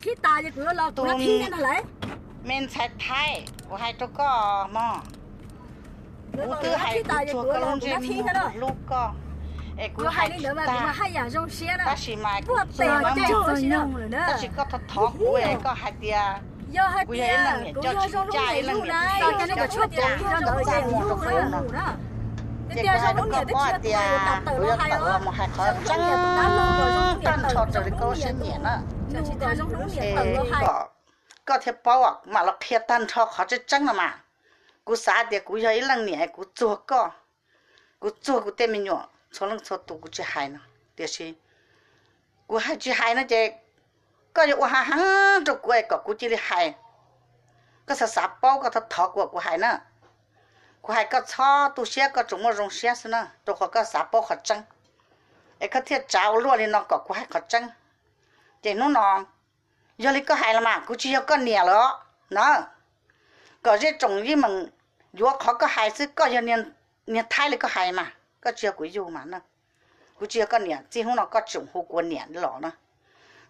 Khib tas ces kuv yuav los kuv nab thib thiab no lawm. Me ntxhais Thaib, kuv hais rau koj mog, kuv twb hais kuv tsuag koj lub ntsej muag, kuv hlub koj, es kuv hais li ntawd mas kuv mas haj yam zoo siab na. Tab sis mas kuv tsuag, tab sis koj thov thov kuv es koj hais tias kuv yog ib leej niam coj tsis ncaj, ib leej niam tsis txaj muag rau koj no. Ces kuv hais rau koj paub hais tias kuv yuav tawm los mus hais qhov tseeb tag nrho raws li koj lub siab nyiam na. Es kom koj thiaj paub, kuv mam los qhia tag nrho qhov tseeb tseeb no mas. Kuv xav tias kuv yog ib leej niam, kuv txuag koj, kuv txuag kuv tej me nyuam txhua leej txhua tus kuv tsis hais no, tiam sis kuv hais tsis hais no ces koj yuav ua hav heev rau kuv es kom kuv cia li hais. Koj xav xav paub koj thov thov kuv, kuv hais na. Kuv hais koj txhob tu siab, koj tsuas muaj zoo siab xwb na, rau qhov koj xav paub qhov tseeb, es koj thiaj tsav ua luaj li no kom kuv hais qhov tseeb. Ces hnub no yog li koj hais los mas kuv tsis yog koj niam lawm os na. Kom zej tsoom yeej meem yuav qhov koj hais xwb, koj yog niag Thaib li koj hais mas koj tsis yog kuv yug mas na. Kuv tsis yog koj niam, txij hnub no koj tseem hu kuv niam los na.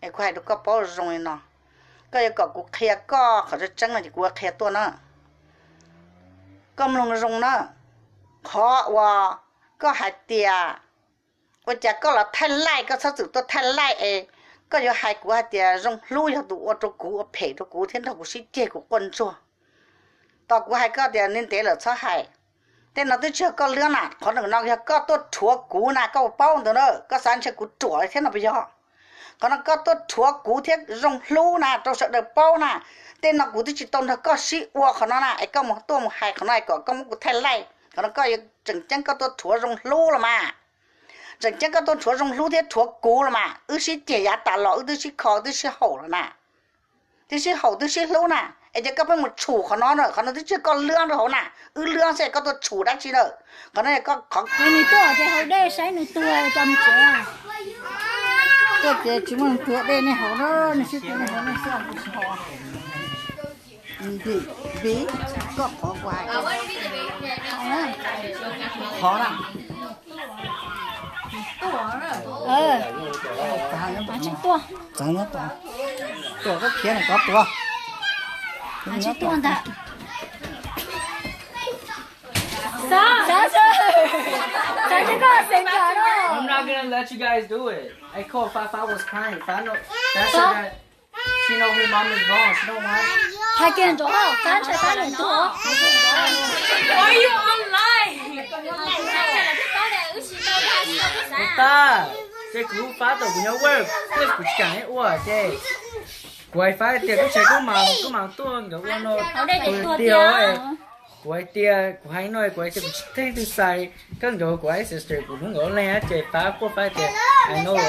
Es kuv hais rau koj paub zoo li no, koj yuav kom kuv qhia koj qhov tseeb tseeb no ces kuv qhia tuaj na. Koj mloog zoo na, qhov uas koj hais tias ua cas koj los thaij laij, koj txhob txwm tuaj thaij laij es koj yuav hais kuv hais tias Zoo Hlub yog tus ua rau kuv ua phem rau kuv thiab nrog kuv sib ceg kuv quaj ntsuag. Tos kuv hais koj tias ntev ntev lawm txhob hais. Tej no twb tsis yog koj lwb na, qhov no yog koj tuaj rhuav kuv na, koj puas paub ntawd na, koj xav ntshe kuv ruam thiab no puas yog? Qhov no koj tuaj rhuav kuv thiab Zoo Hlub na rau sawv daws paub na. Tej no kuv twb tsis tau nrog koj sib ua qhov no na, es koj mus tuaj mus hais qhov no es kom koj muab kuv thaij laij, qhov no koj yuav tseem ceeb koj tuaj rhuav Zoo Hlub los mas. Tseem ceeb koj tuaj rhuav Zoo Hlub thiab rhuav kuv los mas, wb sib ceg yav tas los wb twb sib kho twb sib haum los na. Twb sib haum twb sib hlub na, es ces koj pheej mus tshum qhov no na, qhov no twb tsis yog koj lwb rau hauv na, wb lwb xwb es koj tuaj tshum dab tsi na? Qhov no yog koj qhov nws tuaj ces haus dej saib nws tuag coj mus tsev. Koj ces tsis muaj nws tuag dej nej haus na, nej sib tuag nej haus nej xwb, kuv tsis haus. Vim, vim koj qhov kuv hais, qhov na. Tsis tuaj. Tuaj koj khiav no kov tuaj. Tsis tuaj ntag. Xav, xav, xav, xav, koj xeev kawm no. I'm not gonna let you guys do it. I called Five, Five was crying. Five, no, that's her dad. She know her mom is wrong. She don't want. Hais kiag ntsoov, Fab ntshai Fab niam tuag. Why you online? Tag, ces kuv Fab tau kuv nyob work, kuv tsis kam ua ces kuv hais Fab tias koj tsis koj mas koj mas tuaj nkawd ua no, kuv tias, kuv hais tias kuv hais no kuv hais tias kuv tsis theej twg xais, koj nkawd kuv hais sister kuv hnub nkawd leeg ces Fab quaj Fab tias I know,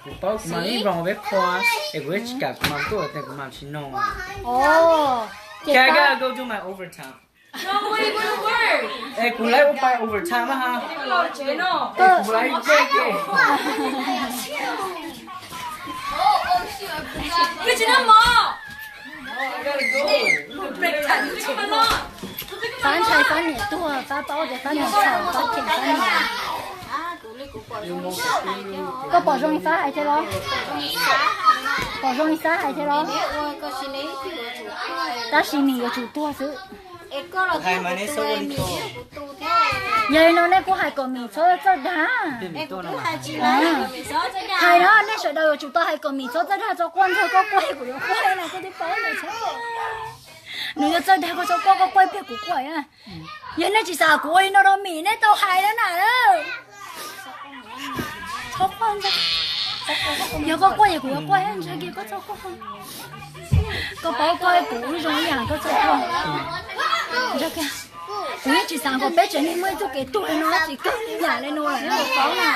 kuv paub kuv mas ib vlog peb qhua, es kuv tsis kam kuv mas tuaj tias kuv mas tsis no. Can I gotta go do my overtime? Es kuv lawv ua pais overtime ha. Es kuv lawv ntsej ces. Fab ntshai Fab niam tuag, Fab paub tias Fab niam txhaum, Fab cheem Fab niam. Koj pom zoo li Fab hais thiab los? Pom zoo li Fab hais thiab los? Tab sis nws yuav tsum tuag xwb. Yog li no nej kuj hais kom Mim txhob txawj dag. Hais no nej sawv daws yuav tsum tau hais kom Mim txhob txawj dag, txhob quaj ntag, koj quaj kuv yuav quaj na, koj twb paub ntawd. Nws yuav txawj dag koj txhob quaj, koj quaj pliag kuv quaj. Yog nej tsis xav kuv ua li no rau Mim nej tau hais na na. Txhob quaj ntag. Yog koj quaj yog kuv yuav quaj, ntshai kiag koj txhob quaj. Koj paub koj kuv wb zoo ib yam koj txhob quaj. Ntshai kiag. Kuv yeej tsis xav kom peb tsev neeg muaj ib txoj kev tuag li no tsis kawg li yam li no lawm. Paub na,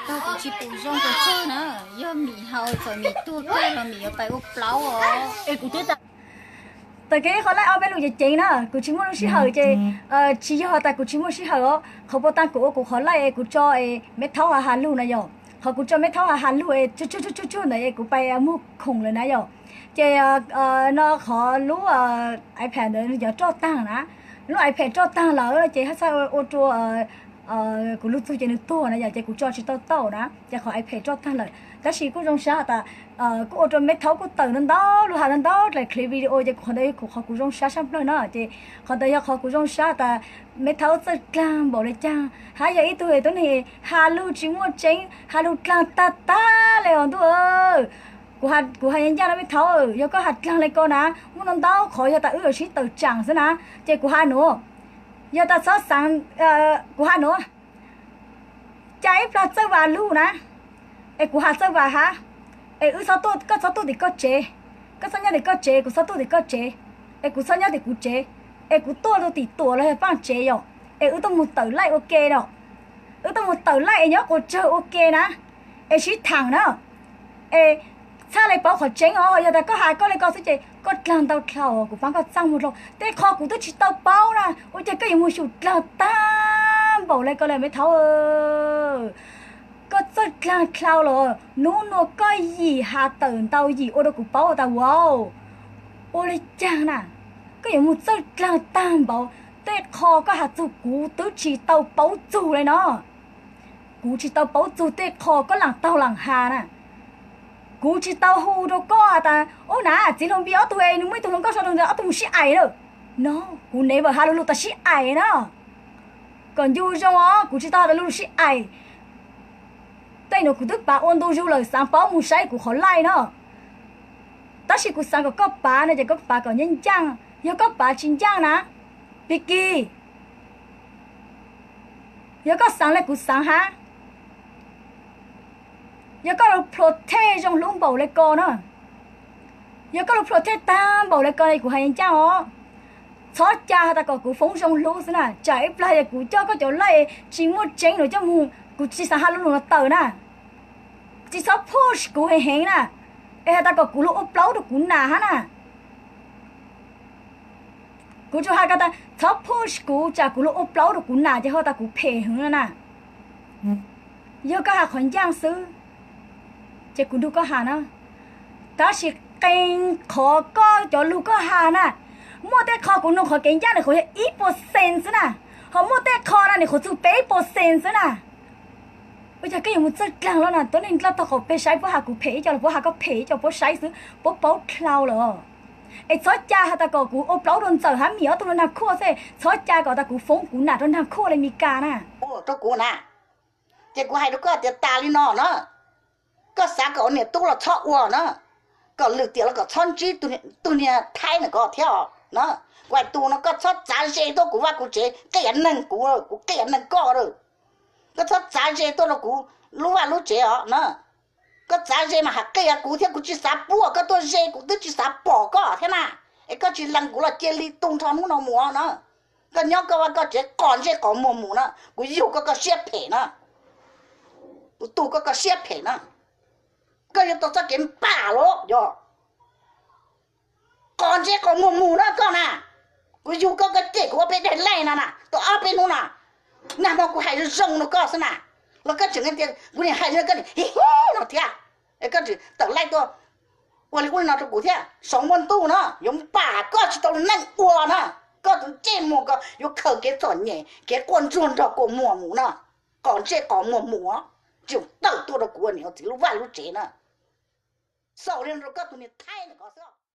kuv tsis pum zoo pes tsawg na. Yog Mim haus txawm Mim tuag kiag los Mim yuav pais ua plaub os. Es kuv twb tas Tag kis qhov laij ob peb lus ceev ceev na, kuv tsis muaj lub sij hawm ces tsis yog tas kuv tsis muaj sij hawm os. Qhov puas tag kuv ua kuv qhov laij es kuv tso es Meb Thaub ha ha lug na yom. Qhov kuv tso Meb Thaub ha ha lug es tsuj tsuj tsuj tsuj ntawd es kuv pais muag khoom lawm na yom. Ces no qhov lub iPad ntawd yog roj tag na. Lub iPad roj tag lawm ces haj txhaj ua rua kuv lug txug ces nws tuag na yom, ces kuv tso tsis tau tau na, ces qhov iPad roj tag lawm. Tab sis kuj zoo sab has tas kuj ua rau me thaub kuj tawm ntau ntau lug has ntau ntau dlaim clip video ces kuv qhov ntawd yog kuv qhov kuv zoo sab sab plawg na ces qhov ntawd yog qhov kuv zoo sab tas me thaub txawj dlaag npaum le caag hab yog ib tug tuab neeg has lug tsis muaj tseeb has lug dlaag tag tag le os ntuj. Kuv has ncaj ncaj na me thaub, yog koj has dlaag le ko na muaj ntau ntau qhov yog tas wb yuav sib tawm tsaam xwb na. Ces kuv has nuav, yog tas txhob xaav, kuv has nuav, ca ib plag txawj vas lug na, es kuv has txawj vas hab, es wb, koj txhob tuaj tim koj tsev, koj txhob nyob tim koj tsev, kuv txhob tuaj tim koj tsev, es kuv txhob nyob tim kuv tsev, es kuv tuaj rau tim tuam los yog paaj tsev yom, es wb tuaj mus tawm laij ua ke no, wb tuaj mus tawm laij es nyob quas tsawg ua ke na, es sib thaam na, es txhaj le paub qhov tseeb os. Yog tas koj has koj le ko xwb ces koj dlaag ntau dlhau, kuv paab koj txaaj muag dlhau, tej qho kuv twb tsis tau paub na ua cas koj yuav mus xyum dlaag taag npaum le ko le me thaub. Koj txawj dlaag dlhau los nub nua koj yim has tawm ntau yim ua rau kuv paub tas vauv, ua le caag na, koj yuav mus txawj dlaag taag npaum, tej qho koj has txug kuv twb tsis tau paub txug le no. Kuv tsis tau paub txug tej qho koj laam taug laam has na. Kuv tsis tau hu rau koj has tas ub na txiv hluas Npis ob tug es nws muaj ib tug hluas nkauj so rau ntawd ob tug mus sib aim lawm no. Kuv never has lug lug tas sib aim na. Kom ncu zoo os, kuv tsis tau has tas lug lug sib aim. Tej nuav kuv twb pav ua ntu zug lawm, xaav paub mus saib kuv qhov laij no. Tab sis kuv xaav kom koj pav no ces koj pav kom ncaaj ncaaj, yog koj pav tsis ncaaj na, Piki, yog koj xaav le kuv xaav hab, yog koj lug protect zoo hlub npaum le ko na, yog koj lug protect taag npaum le ko kuv has ncaaj os. Txhob ca has tas kom kuv foob zoo hlub xwb na, tsam ib plag yog kuv coj koj cov laij tsis muaj tseeb nuav coj mus, kuv tsis xaav has lug lug nuav tawm na. Tsis txhob push kuv heev heev na, es has tas kom kuv lug ua plaub rau kuv nam hab na. Kuv tsuas has tas txhob push kuv, tsam kuv lug ua plaub rau kuv nam ces ho tas kuv phem heev no na. Yog koj has qhov ncaaj xwb ces kuv nrug koj has na. Tab sis qee qhov koj cov lug koj has na, muaj tej qho kuv nug qhov kev ncaaj nws qhuav yog ib percent xwb na, ho muaj tej qho na nws qhuav txug peb percent xwb na. Ua cas koj yuav mus txawj dlaag lawm na, tuab neeg dlaj tog qaum peg saib puab has kuv phem ib co los puab has koj phem ib co puab saib xwb puab paub dlhau lawm. Es txhob ca has tas kom kuv ua plaub rau Ntxawm hab Mim ob tug rau Nag Khuaj xwb, txhob ca kom tas kuv foob kuv nam rau Nag Khuaj le Mis Kas na. Rau kuv na, ces kuv hais rau koj tias tas li no na, koj xav kom ua niam tub los txhob ua na, kom lwm tiam los kom txhob ntsib tug niag Thaib na ko thiab os na. Kuv hais tus no koj txhob txav ze tuaj kuv vaj kuv tsev qias neeg kuv, kuv qias neeg koj lawm. Koj txhob txav ze tuaj rau kuv lub vaj lub tsev os na. Koj txav ze mas has qias kuv thiab, kuv tsis xav puag koj tuaj ze, kuv twb tsis xav pom koj thiab na. Es koj tsis lees kuv los cia li tu nrho hnub no mus na. Koj nyob koj vaj koj tsev qos ntsej qos muag mus na, kuv yug koj koj siab phem na. Kuv tu koj koj siab phem na. Koj yuav tau txoj kev npam los yog qos ntsej qos muag mus na koj na. Kuv yug koj koj cem kuv ua peb daig laij no na tau ob peb hnub no. Nag hmo kuv hais zoo zoo rau koj xwb na, los koj tseem tias kuv niam hais li koj niam hi hi no thiab. Es koj tseem tawm laij tuaj ua li ub li no rau kuv thiab. Saum npua ntuj no yuav npam koj tsis tau neej ua na. Koj tus ntsej muag ko yuav khaws kev txom nyem kev quaj ntsuag nrog kua muag mus na. Qos ntsej qos muag mus, tseem tawm tuaj rau kuv niam txiv lub vaj lub tsev na. Xaus li no rau koj tus niam Thaib na ko xwb.